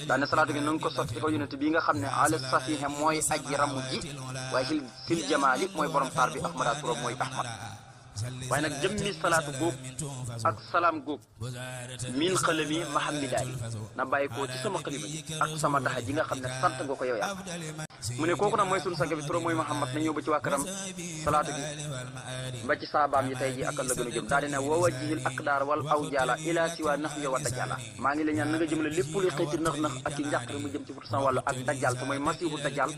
daane salaatu gi na nga ko sotti ci kaw yonent bi nga xam ne ala safihe mooy aji ramu ji waaye sil jamaali mooy borom taar bi ahmada turam mooy ahmad waaye nag jëmmi salaatu góog ak salaam góog min xalami mahamidaay na bàyyi ko ci sama xalima ji ak sama daxa ji nga xam ne sant nga ko yow yàlla mu ne kooku nag mooy sunu sang bi turam mooy Muhammad na ñëw ba ci waa këram salaatu gi ba ci saabaam yi tey ji ak la gën a jëm daal di ne wa wajjihil aqdaar wal aw jaala ila siwa nax yo wa dajala maa ngi la ñaan na nga jëmale lépp luy xëyti nax ak i njàqare mu jëm ci fut sama wàllu ak dajjal te mooy masihu dajjal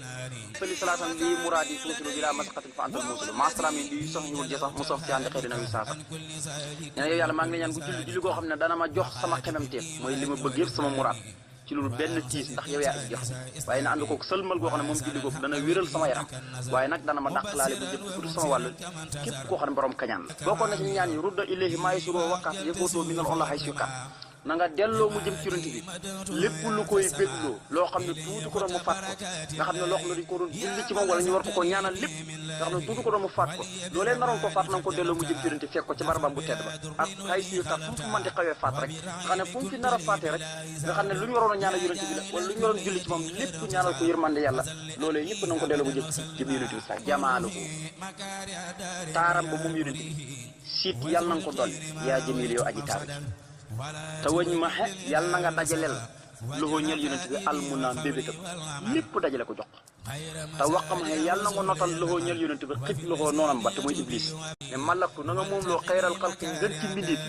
sali salaatan li muraadi tuusilu bila masaqatin fa antal musilu ma salaam yi li soxñiwul ja sax mu sox ci àndi xëy dina wi saasa nee na yow yàlla maa ngi la ñaan gu julli goo xam ne dana ma jox sama xememteef mooy li ma bëgg yëpp sama muraad ci loolu benn tiis ndax yow yaa jox waaye na ànd kook sëlmal goo xam ne moom julli googu dana wéral sama yaram waaye nag dana ma dàqlaale bu jëm ci sama wàll képp koo xam ne borom kañaan la bokkoon na ci ñaan yi rudda ilayhi maa yasuru waqaat yëkkootoo minal on la xay sukat na nga delloo mu jëm ci yonent bi lépp lu koy bégloo loo xam ne tuuti ko doon mu faat ko nga xam ne loo xam ne dañ ko doon julli ci moom wala ñu war ko ñaanal lépp nga xam ne tuuti ko doon mu faat ko loolee naroon ko faat na nga ko delloo mu jëm ci yonent fekk ko ci barabam bu tedd ba ak ay suyu kat fu mu mën di xawee faat rek nga xam ne fu mu fi nar a faatee rek nga xam ne lu ñu waroon a ñaanal yonent bi la wala lu ñu waroon julli ci moom lépp ñaanal ko yërmande yàlla loolee yëpp na nga ko delloo mu jëm ci yonent bi sax jamaalu ko taaram ba moom yonent bi siit yàlla na nga ko dolli yaa jëmil yow aji taaru te wëñ ma xe yàlla na nga dajaleel loxo ñel yonent bi almuna mbébétam lépp dajale ko jox te waqam xe yàlla na nga notal loxo ñel yonent bi xëj loxo noonam ba te mooy iblis ne malaktu na nga moom loo xayral xalqi ngën ci mbindeef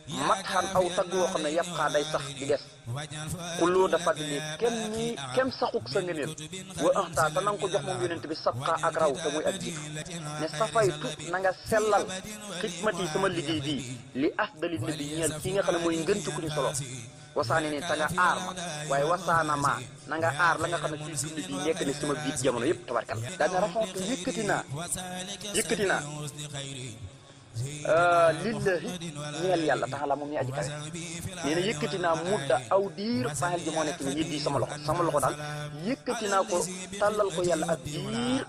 bi mat xan aw tagg woo xam ne yàpp xaa day sax di des xulloo dafa di kem saxuk sa ngëneel wa axtaa te na nga ko jox moom yonent bi sabxaa ak raw te muy ak jiitu ne safaytu na nga sellal xidmati sama liggéey bii li afdali nabi ñeel kii nga xam ne mooy ngën ci ku ñu solo wasaane ne te nga aar ma waaye wasaana ma na nga aar la nga xam ne fii dund bi nekk ne sama biit jamono yëpp tabarkal daal na raxontu yëkkati naa lillahi ñeel yàlla taxala moom ñu aji kawe nee na yëkkati naa mudda aw diir fahel ji moo nekk ni yëddi sama loxo daal yëkkati naa ko tàllal ko yàlla ak diir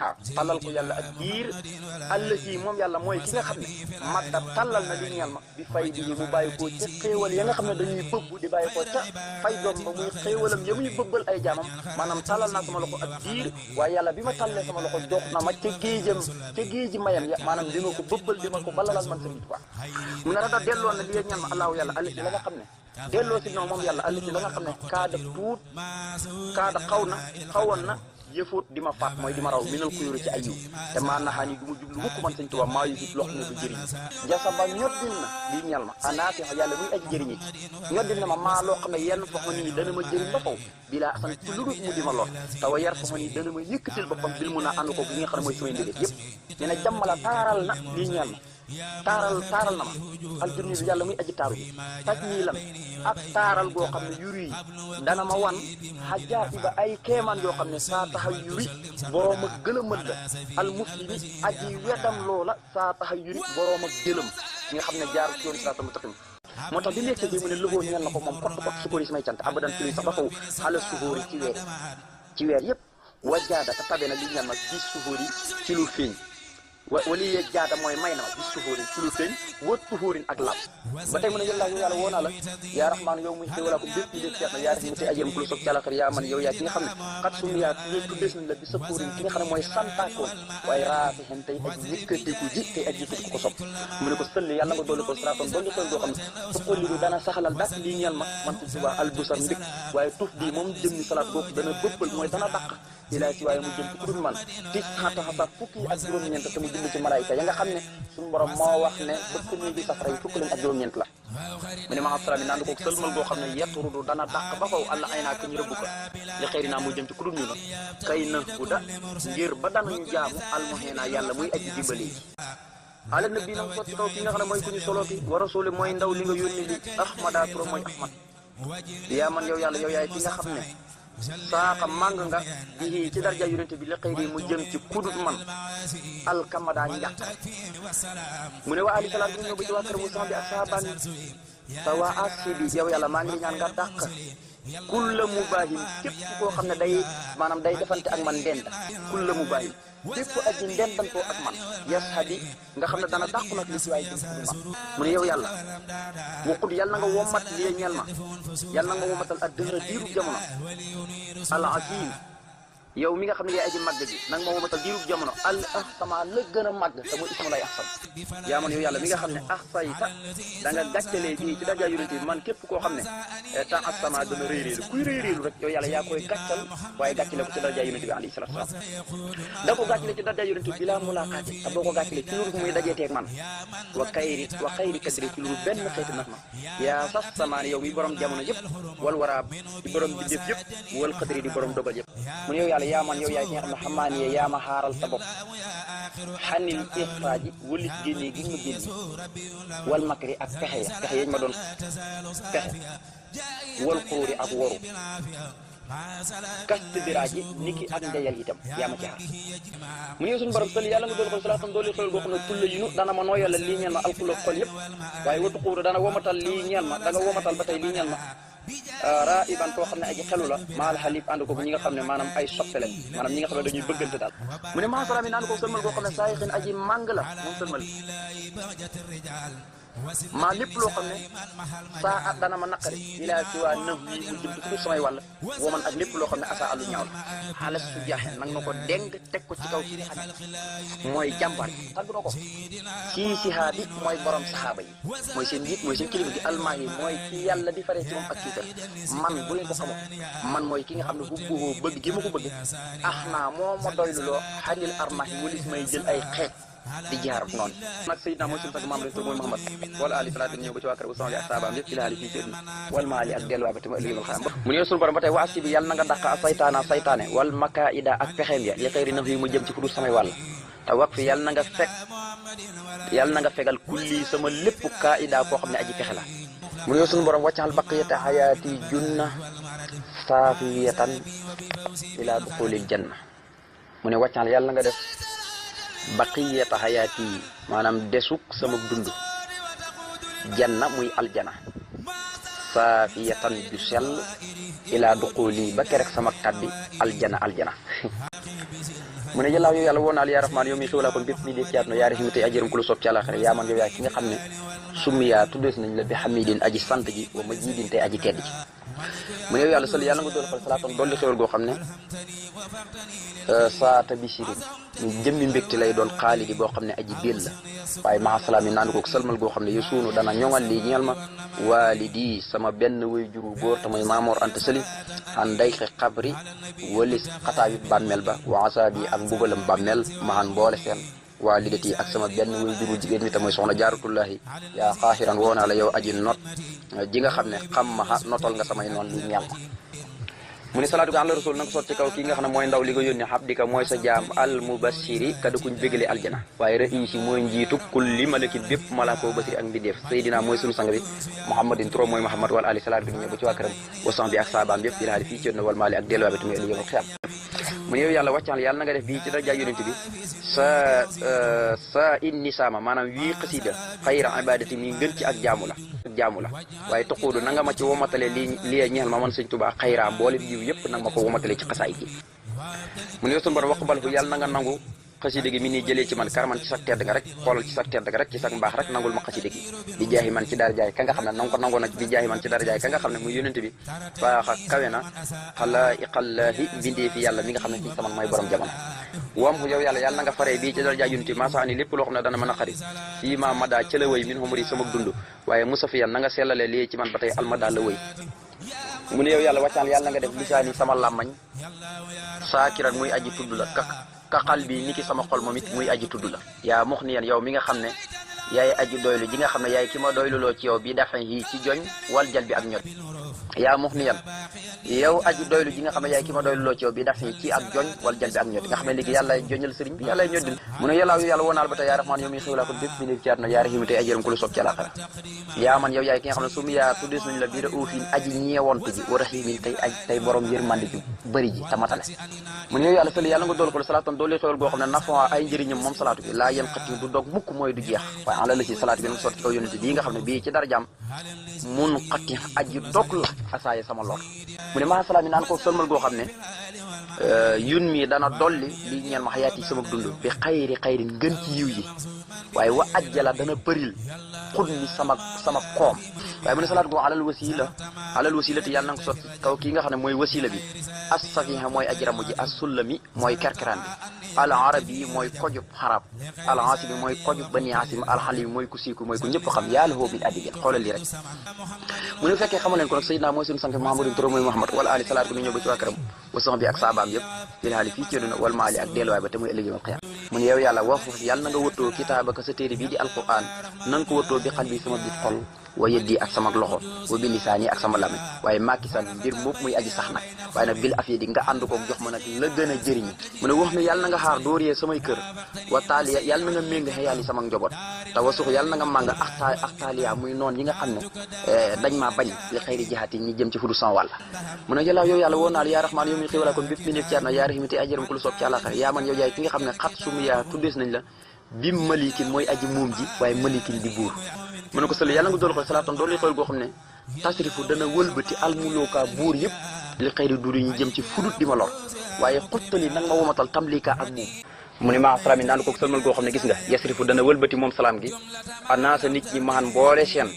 waaw tàllal ko yàlla ak diir àll ji moom yàlla mooy ki nga xam ne madda tàllal na li ñeel ma bi fay bi mu bàyyi ko ca xéewal ya nga xam ne dañuy bëgg di bàyyi ko ca fay doom ba muy xéewalam ya muy bëggal ay jaamam maanaam tàllal naa sama loxo ak diir waaye yàlla bi ma tàllee sama loxo jox na ma ca géeji mayam ya maanaam di ma ko bëggal di ma ko balalal man sa nit quoi mu ne rada delloo na li ñeel ma allahu yàlla àll ci la nga xam ne delloo si na moom yàlla àll ci la nga xam ne xawoon na yëfoot di ma faat mooy di ma raw minal ko yóru ci ay yiw te maa naxaa ni du ma jublu mukk man Sëñ Tuubaa maa yusuf loo xam ne du jëriñ jasaba ñoddil na lii ñeel ma anaati yàlla muy aji jëriñi ñoddil na ma maa loo xam ne yenn fox ma nit ñi dana ma jëriñ ba faw bilaa asan ci lu dul mu di ma lor te wa yar fox ma ni dana ma yëkkatil boppam bil mun a ànd ko bi nga xam ne mooy samay ndégét yëpp nee na jàmmala taaral na lii ñeel ma taaral na ma aljurni bi yàlla muy aji taaru bi taj nii lan ak taaral goo xam ne yuri yi dana ma wan xajaa iba ay keemaan yoo xam ne saa taxa yuri boroom ak gëlëmal la al muslimi aji weddam loola saa taxa yuri boroom ak gëlëm ñi nga xam ne jaar ci yoon siraatal mustaqim moo tax bi nekk bi mu ne loxoo ñeel na ko moom kott sukóori samay cant abadan tuluy sax ba faw xala suhóori ci weer yëpp wajaada te tabe na li ñeel ma gis suhóori ci lu feeñ wali yeeg jaata mooy may na ma bis suhóorin ci lu feeñ wët suhóorin ak lab ba tey mu ne yàlla yàlla woo naa la yaa raxmaan yow muy xéwalaa ko bépp yi def seex na yaa raxim te ajéram ku la soog càlaxar yaa man yow yaa ki nga xam ne xat sumu yaa tuddees nañ la bi sa póorin ki nga xam ne mooy santaakoon waaye raafi xen tey aj yëkkateku ji tey aj yëkkati ko sopp mu ne ko sëlli yàlla nga dolli ko sraton dolli ko doo xam ne suqalidu dana saxalal dak lii ñeel ma man ko subaa albusar mbég waaye tuuf bii moom jëm ni salaat boobu dana bëppal mooy dana dàq ilaa si waaye mu jëm ci ku dul man tis xataxasa fukki ak juróom-ñeent te mu jëm ci malaayika ya nga xam ne suñu borom moo wax ne bëkk nii bi safara yi fukk lañ ak juróom-ñeent la mu ne maa salaam yi naan ko sëlmal goo xam ne yetturudu dana dàq ba faw àlla ay naa ka ñu rëbb ko li xëyri naa mu jëm ci ku dul ñu na kay na bu da ngir ba danañu jaamu almuhina yàlla muy aji dimbali ji ala nabi nam sotti taw ki nga xam ne mooy ku ñu solooti wa rasuli mooy ndaw li nga yónni li ahmada turam mooy ahmad yaa man yow yàlla yow yaay ki nga xam ne saaxa màng nga bii ci darja yonente bi li xëyri mu jëm ci kudut man alkamada njàq mu ne waa ali salaam bi ñëw ba ci waa kër mu sama bi ak saabaan te waa assi bi yow yàlla maa ngi ñaan nga dàq kulla mubaahin képp koo xam ne day maanaam day defante ak man ndend kulla mubaahin képp aji ndendantoo ak man yashabi nga xam ne dana dàqu nag li ci waay jëm man mu ne yow yàlla waqut yàlla na nga womat lii ñeel ma yàlla na nga womatal ak dëhra diiru jamono al azim yow mi nga xam ne yaay aji màgg ji nanga ma womatal diirub jamono al ahsama la gën a màgg te mooy ismu lay ahsan yaa man yow yàlla mi nga xam ne ahsayta da nga gàccalee bii ci daraja yonent bi man képp koo xam ne temps ahsama dana rëy réelu kuy rëy réelu rek yow yàlla yaa koy gàccal waaye gàccale ko ci daraja yonent bi alayhi salaatu salaam da ko gàccale ci daraja yonent bi bi laa mulaqaati te boo ko gàccale ci loolu muy dajeeteeg man wa xayri kadri ci loolu benn xeeti nag ma yaa sas samaan yow mi borom jamono yëpp wal waraab di borom bindéef yëpp wal xadri di borom dogal yëpp mu ne yow yàlla yaa man yow yaay ki nga xam ne xamaan yee yaa ma xaaral sa bopp xanil ixraaji wëlis génnee gi ma génne wal makri ak pexe yañ ma doon pexe wal xuruuri ak woru kast biraaji niki ak njayal itam yaa ma ci xaar mu ne suñu borom sali yàlla nga dool ko salaatam dooli xewal goo xam ne tulla yinu dana ma nooyal lii ñeel ma alxula xol yëpp waaye watu xuuru dana womatal lii ñeel ma da nga womatal ba tey lii ñeel ma raiban koo xam ne aji xelu la maal xalib ànd ko ñi nga xam ne maanaam ay soppe lañ maanaam ñi nga xam ne dañuy bëggante daal mu ne maasalaam yi naan ko sëlmal goo xam ne saa xin aji màng la moom sëlmal maa lépp loo xam ne saa at dana ma naqari ilaa si waa nëf yi mu jëm ci samay wàll woman ak lépp loo xam ne asa àllu ñaaw la xaalis su jaaxee nag na ko déng teg ko ci kaw si xam mooy jàmbaar tagg na ko sii sihaabi mooy borom saxaaba yi mooy seen njiit mooy seen kilifa gi almaa yi mooy ki yàlla di faree ci moom ak kiital man bu leen ko xamoon man mooy ki nga xam ne bu buuboo bëgg gi ma ko bëgg ax naa moo ma doylu loo xanil armah yi walis may jël ay xeet di jaar noonu nag Seydina mooy suñu tagg maam rek mooy Muhammad wala ali salaatu ñëw ba ci waa kër bu sama ak saabaam yëpp ci laali fii ci wal maali ak delluwaay ba te ma ëllëgal xam mu ne suñu borom ba tey waasi bi yàlla na nga dàq a saytaane wal makaida ak pexeem ya li xëyri na fi mu jëm ci fu dul samay wàll te waq fi yàlla na nga fegal kulli sama lépp kaida koo xam ne aji pexe la mu ne suñu borom wàccaxal baqiyata xayaati junna saafiyatan ila duxulil janna mu ne wàccaxal yàlla na nga def baqiyata xayaati maanaam desuk sama dund janna muy aljana saafiyatan ju sell ilaa duquli ba kerek sama tabbi aljana mu ne jëlaaw yow yàlla woo naal yaa rahmaan yow mi xiwalaa kon bépp mi dee ciyaat no yaa rahim tey ajëram ku lu soob ci àlaxira yaa man yow yaa ki nga xam ne summiyaa tuddees nañ la bi xamidin aji sant ji wa majidin tey aji tedd ji mu ne yow yàlla sël yàlla nga dool xol salaatan dolli xewal goo xam ne saata bi sirin ñu jëmmi mbégte lay doon xaalidi boo xam ne aji biil la waaye maasalaam yi naan kook salmal goo xam ne yu suunu dana ñoŋal lii ñeel ma waalidi sama benn way juru góor te mooy Maamoor Anta Sali an dayxi xabri walis xataayu bàmmeel ba wa asaabi ak mbugalam bàmmeel mahan mboole seen waalidati ak sama benn way juru jigéen mi te mooy soxna jaaratullahi yaa xaaxiran woonaa la yow aji not ji nga xam ne xam ma notal nga samay noon li ñeel ma mu ne salaatu ga àla rasul na nga sot ci kaw kii nga xam ne mooy ndaw li nga yónni xabdika mooy sa jaam al mubashiri kada kuñ bégale aljana waaye raisi mooy njiitu kulli malakin bépp malaako basiri ak mbindeef sayidina mooy sunu sang bi muhammadin turam mooy muhammad wala ali salaatu bi ñëw ba ci waa këram wasan bi ak saabaam yëpp ilaali fii ci na wal maali ak delluwaay bi tamit ëllëg yomal xiyam mu ne yow yàlla wàccaal yàlla na nga def bii ci daraja yonent bi sa inni saama maanaam wii xasida xayra ibadati mi ngën ci ak jaamu la waaye tuquudu na nga ma ci womatale li ñeel ma man sëñ Tuubaa xayra mboole bi yiw yëpp nag ma ko womatale ci xasaay gi mu ne sunu borom waqbal fu yàlla na nga nangu xasida gi mi nii jëlee ci man karaman ci sa tedd nga rek xoolal ci sa tedd nga rek ci sa mbaax rek nangul ma xasida gi di jaahi man ci dara jaay ka nga xam ne nanga ko nangoo nag di jaahi man ci dara jaay ka nga xam ne muy yonent bi faaxa kawe na xalaa'iqallaahi bindee fi yàlla mi nga xam ne ci sama mooy borom jamono wam yow yàlla na nga faree bii ci dara jaay yonent bi maasaani lépp loo xam ne dana mën a xari fii ma mada ca la wëy min humri sama dund waaye musafiyan na nga sellale lii ci man ba tey almada la wëy mu ne yow yàlla wàccaan yàlla na nga def lisaani sama làmmañ saakiran muy aji tudd la kaxal bi ni ki sama xol moom it muy aji tudd la yaa mux ni yan yow mi nga xam ne yaay aji doylu ji nga xam ne yaay ki ma doyluloo ci yow bi dafa yi ci joñ wal jal bi ak ñot yaa mux ni yan yow aji doylu ji nga xam ne yaay ki ma doyluloo ci yow bi dafa yi ci ak joñ wal jal bi ak ñot nga xam ne léegi yàlla joñal sëriñ bi yàlla ñoddil mu ne yàllaaw yàlla wonaal ba tey yaa rahmaan yow mi xiwlaa ko bépp bi ne ci àdduna yaa rahiim tey ajëram ku lu soob ci àllaaxira yaa man yow yaay ki nga xam ne su mu yaa tuddees nañu la biira uufin aji ñeewontu ji wa rahiimin tey borom yërmande ju bëri ji te matale mu ne yow yàlla sëli yàlla nga dool ko salaatan doole xewal goo xam ne nafon ay njëriñam moom salaatu bi laa yem xat du dog mukk mooy du jeex waaye ala la si salaatu bi nag sotti kaw yonente bii nga xam ne bii ci darajaam mun xatti aji dog la asaaye sama lor mu ne maa salaam yi naan ko sëlmal goo xam ne yun mi dana dolli li ñeel ma xayaat yi sama dund bi xayri ngën ci yiw yi waaye wa ajjala dana bëril xud mi sama koom waaye mu ne salaatu goo alal wasilati yàlla na nga ko sotti kaw kii nga xam ne mooy wasila bi as safiha mooy aji ramu ji as sullami mooy kerkeraan bi al arabi yi mooy kojub xarab al asibi mooy kojub bani asim al xali mooy ku siiku mooy ku ñëpp xam yàlla hoo bil addi xoolal lii rek mu ne fekkee xamal leen ko nag Seydina mooy suñu sang Muhammadun toro mooy Muhammad wala ali salaat ko nu ñëw ba ci waa këram wa sax bi ak saabaam yëpp fil haali fii ci àdduna wal maali ak delluwaay ba te muy ëllëg yawmal qiyaama mu ne yow yàlla wax foofu yàlla na nga wëttoo kitaabaka sa téere bii di alquran na nga ko wëttoo bi xal bi sama biir xol wa yeddi ak sama loxo wa bi lisaani ak sama lame waaye maakisan mbir moom muy aji sax nag waaye nag bil afiyadi nga ànd koog jox ma nag la gën a jëriñi mu ne wax mi yàlla na nga xaar dóoree samay kër wa taaliya yàlla na nga méng xëyaal yi sama njaboot te wa suux yàlla na nga màng ak taaliya muy noon yi nga xam ne dañ maa bañ li xëyri jihaat yi ñi jëm ci fudu sama wàll mu ne jëlaaw yow yàlla woo naa la yaa raxmaan yow mi xiwala kon bépp mi nekk ci àdduna yaa rahimati ajaram ku lu soob ci àllaaxira yaa man yow yaay ki nga xam ne xat sumu yaa tuddees nañ la bi malikin mooy aji moom ji waaye malikin di buur mu ne ko sëli yàlla nga dool xool salaatan dool li xool goo xam ne tasrifu dana wëlbati almulooka buur yëpp li xëyri dur yi ñu jëm ci fudut di ma lor waaye xottali nag ma womatal tamlika ak moom mu ne maa salaam yi naan ko sëlmal goo xam ne gis nga yasrifu dana wëlbati moom salaam gi anaasa nit ñi maxan boole seen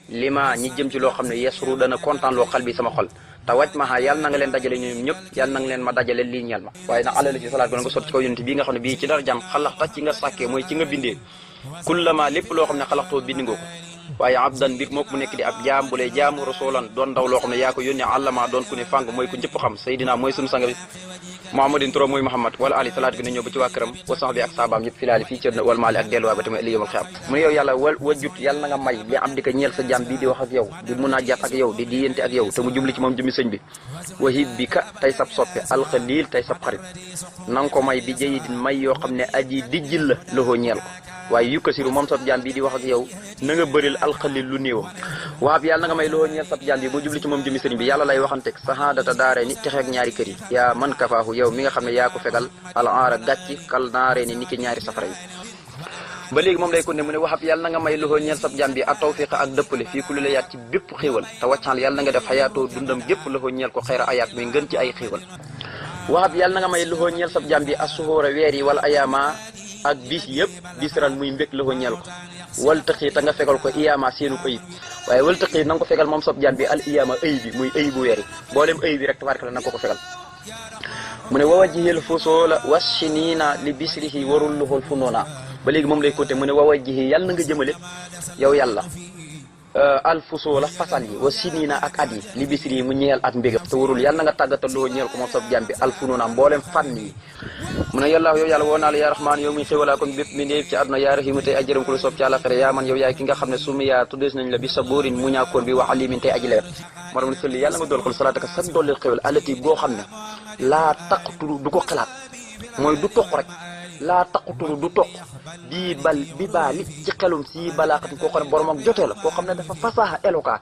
lima ñi jëm ci loo xam ne yesru dana kontaan loo xal bi sama xol te wàcc ma yàlla na nga leen dajale ñoom ñëpp yàlla na nga leen ma dajale lii ñeel ma waaye nag alal ci salaat bi nga sotti ci kaw yonent bii nga xam ne bii ci dara jàmm xalaxta ci nga sàkkee mooy ci nga bindee kullama lépp loo xam ne xalaxtoo bind nga ko waaye abdan mbir mook mu nekk di ab jaam bu lay jaamu rasulan doon ndaw loo xam ne yaa ko yónnee àllama doon ku ne fàng mooy ku ñëpp xam Seydina mooy sunu sang bi Muhammadin turo mooy Muhammad wala ali salaat gi na ñëw ba ci waa këram wa sax bi ak saabaam yëpp filaali fii cër na wal maali ak delluwaay ba tamit ëllëg yawmal xiyaam mu ne yow yàlla wajjut yàlla na nga may li am di ko ñeel sa jaam bii di wax ak yow di munaajaat ak yow di diyante ak yow te mu jubli ci moom jëmi sëñ bi wahib bi ka tey sab soppe alxaliil tey sab xarit na nga ko may bi jayidin may yoo xam ne aji dijjil la loxoo ñeel ko waaye yukkasiru moom sab jaam bii di wax ak yow na nga bëril alxalil lu néewam waab yàlla na nga may loxoo ñeel sab jaam bi boo jubli ci moom jëmi sëriñ bi yàlla lay waxanteeg sahaadata daare ni texeeg ñaari kër yi yaa man kafaahu yow mi nga xam ne yaa ko fegal al aara gàcci kal naare ni niki ñaari safara yi ba léegi moom day ko ne mu ne waxab yàlla na nga may loxoo ñeel sab jaam bi a tawfiqa ak dëppale fii ku lu la yaat ci bépp xéewal te wàccaal yàlla na nga def xayaatoo dundam gépp loxoo ñeel ko xayra ayaat muy ngën ci ay xéewal waxab yàlla na nga may loxoo ñeel sab jaam bi asuhóora weer yi wala ayaama ak bis yëpp bisran muy mbég loxoo ñeel ko wal tëqi te nga fegal ko iyaama seenu ayib waaye wal tëqi na nga ko fegal moom sab jaam bi al iyaama ayib bi muy ayibu weer yi boolem ayib bi rek tabaaraka la na nga ko fegal mu ne wawajjihil fusoola wassiniina li bisrihi warul luxul fu noona ba léegi moom lay côté mu ne wawajjihi yàlla na nga jëmale yow yàlla al fusoola fasal yi wa siniina ak at yi li bisri yi mu ñeel ak mbégam te warul yàlla na nga tàggatal loo ñeel ko moom sab jàmm bi al fu noona mboolem fànn yi mu ne yàlla yow yàlla woo naa la yaa rahmaan yow muy xéwalaa kon bépp mi néef ci àdduna yaa rahimu tey ajëram ku la soob ci àllaxira yaa man yow yaay ki nga xam ne sumi yaa tuddees nañ la bi saboorin mu ñaakoon bi wax alimin tey aji lewet moo tax ne sëlli yàlla nga dool xol salaataka sa dolli xéwal alati boo xam ne laa taqturu du ko xalaat mooy du toq rek laa taqturu du toq bi baali ci xelum si balaaxatin koo xam ne borom ak jotee la koo xam ne dafa fasaaxa eloka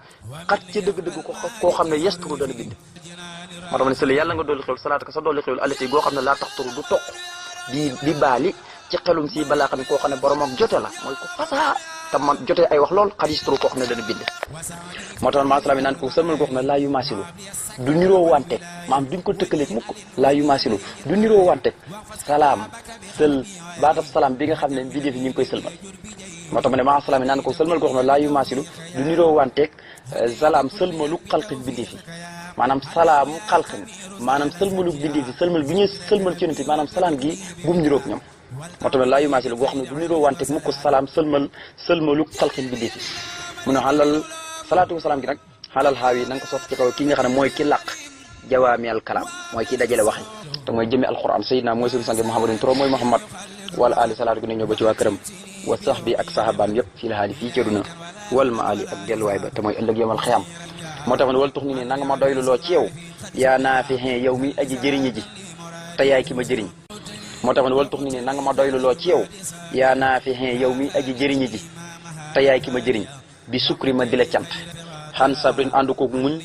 xat ci dëgg-dëgg koo xam ne yesturu dana bind moo tax ne sëli yàlla nga dolli xéwal salaataka sa dolli xéwal alati goo xam ne laa taqturu du toq bi baali ci xelum si balaaxatin koo xam ne borom ak jote la mooy ko fasaaxa te man jotee ay wax lool xadisturu koo xam ne dana bind moo tax maa salaam yi naan ko sëlmal koo xam ne laa yu maasilu du niroo wanteeg maam duñ ko tëkkaleeg mukk laa yu maasilu du niroo wanteeg salaam sël baatab salaam bi nga xam ne mbindeef yi ñu ngi koy sëlmal moo tax ma ne maa salaam yi naan ko sëlmal koo xam ne laa yu maasilu du niroo wanteeg salaam sëlmalu xalqin mbindeef yi maanaam salaamu xalqin maanaam sëlmalu mbindeef yi sëlmal gi ñuy sëlmal ci yonent maanaam salaam gi bum niroog ñoom moo tax laa yu maasilu goo xam ne du niroo wanteeg mukk salaam sëlmalu xalqin mbindeef yi mu ne xalal salaatu wa salaam gi nag xalal xaaw yi na nga ko sotti ci kaw ki nga xam ne mooy ki làq jawaamiyal kalaam mooy ki dajale wax yi te mooy jëmmi alquran sayidna mooy suñu sang muhammadin turo mooy muhammad wala ali salaatu gi na ñëw ba ci waa këram wa sax bi ak sahabaam yëpp fii la haali fii ci àdduna wal ma ali ak delluwaay ba te mooy ëllëg yomal xiyam moo tax ne wala tux ni ne na nga ma doylu loo ci yow yaa naa fi xin yow mi aji jëriñi ji te yaay ki ma jëriñ moo tax ne wala tux ni ne na nga ma doylu loo ci yow yaa naa fi xin yow mi aji jëriñi ji te yaay ki ma jëriñ bi sukri ma di la cant xan sabrin ànd koog muñ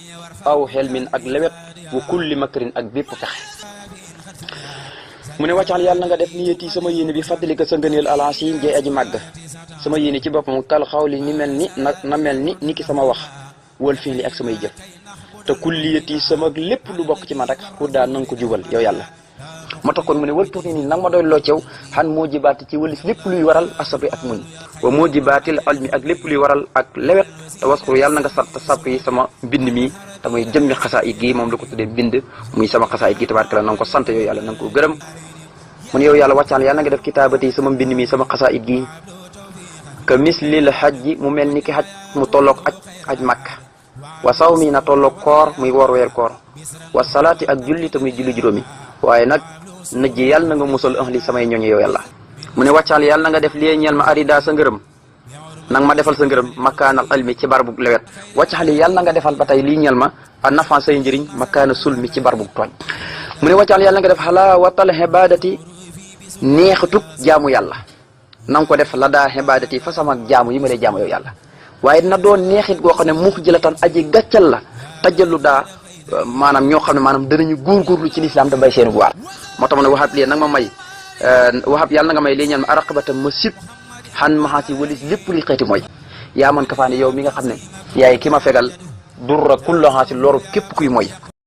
aw xel min ak lewet wa kulli makrin ak bépp pexe mu ne wàccaxal yàlla na nga def niyati sama yéene bi fàttali ko sa ngëneel alansi jay aji màgg sama yéene ci boppam kal xawli ni mel ni na mel ni ki sama wax wal fii li ak samay jëf te kulliyati sama lépp lu bokk ci man rek pour daal na nga ko jubal yow yàlla moo tax kon mu ne wal tuuti nii nag ma doy loo cew xan moo jibaati ci walis lépp luy waral asabri ak muñ wa moo jibaatil almi ak lépp luy waral ak lewet te wasxuru yàlla na nga sart sàpp yi sama mbind mi te muy jëmmi xasaayid gi moom la ko tuddee mbind muy sama xasaayid gi tabaarkalla na nga ko sant yow yàlla na nga ko gërëm mu ne yow yàlla wàccaan yàlla na nga def kitaabati sama mbind mi sama xasaayid gi ka mislil hajji mu mel ni ki xaj mu tolloog aj makka wa saw mi na tolloog koor muy woor weer koor wa salaati ak julli te muy julli juróomi waaye nag nëj ji yàlla na nga musal ahli samay ñooñu yow yàlla mu ne wàccaal yàlla na nga def lii ñeel ma arida sa ngërëm nang ma defal sa ngërëm makaanal almi ci barbu lewet wàccaali yàlla na nga defal ba tey lii ñeel ma a nafan say njëriñ makaana sulmi ci barbu tooñ mu ne wàccaal yàlla na nga def xalaa watal xibadati neexatug jaamu yàlla na nga ko def la daa xibadati fa sama jaamu yi ma dee jaamu yow yàlla waaye na doon neexit goo xam ne mux jëlatan aji gàccal la tajallu daa maanaam ñoo xam ne maanaam danañu góorgóorlu ci lislaam da bay seenu waar moo tax ma ne waxaab lii nag ma may waxaab yàlla na nga may lii ñaan ma araqabata ma sib xan maxaasi walis lépp luy xeeti mooy yaa man ka faane yow mi nga xam ne yaay ki ma fegal durra kulla xaasi loru képp kuy mooy